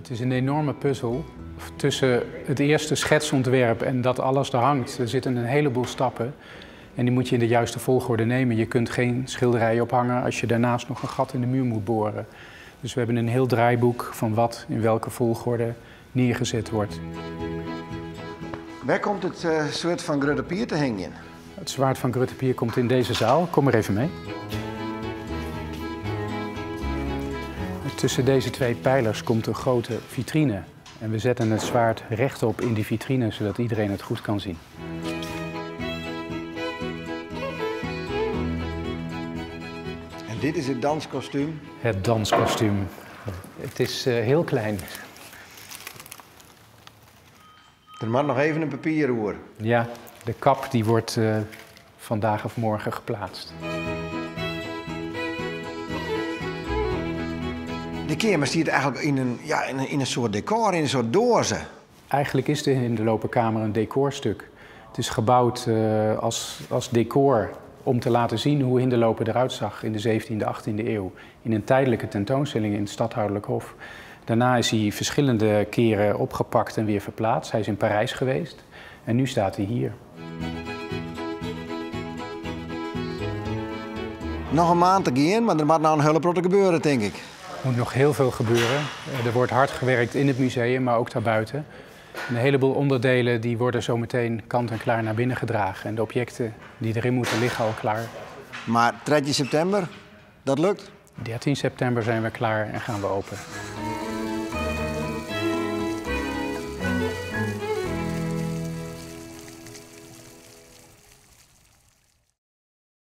Het is een enorme puzzel. Tussen het eerste schetsontwerp en dat alles er hangt, er zitten een heleboel stappen. En die moet je in de juiste volgorde nemen. Je kunt geen schilderij ophangen als je daarnaast nog een gat in de muur moet boren. Dus we hebben een heel draaiboek van wat in welke volgorde neergezet wordt. Waar komt het zwaard van Grutte Pier te hangen? Het zwaard van Grutte Pier komt in deze zaal. Kom maar even mee. Tussen deze twee pijlers komt een grote vitrine. En we zetten het zwaard rechtop in die vitrine, zodat iedereen het goed kan zien. En dit is het danskostuum? Het danskostuum. Het is heel klein. Er mag nog even een papierroer. Ja, de kap die wordt vandaag of morgen geplaatst. De kamer zit eigenlijk in een soort decor, in een soort dozen. Eigenlijk is de Hindeloopenkamer een decorstuk. Het is gebouwd als decor om te laten zien hoe Hindeloopen eruit zag in de 17e, 18e eeuw. In een tijdelijke tentoonstelling in het Stadhouderlijk Hof. Daarna is hij verschillende keren opgepakt en weer verplaatst. Hij is in Parijs geweest en nu staat hij hier. Nog een maand te gaan, maar er moet nou een hele protte gebeuren, denk ik. Er moet nog heel veel gebeuren. Er wordt hard gewerkt in het museum, maar ook daarbuiten. Een heleboel onderdelen die worden zo meteen kant en klaar naar binnen gedragen. En de objecten die erin moeten liggen al klaar. Maar 13 september, dat lukt? 13 september zijn we klaar en gaan we open.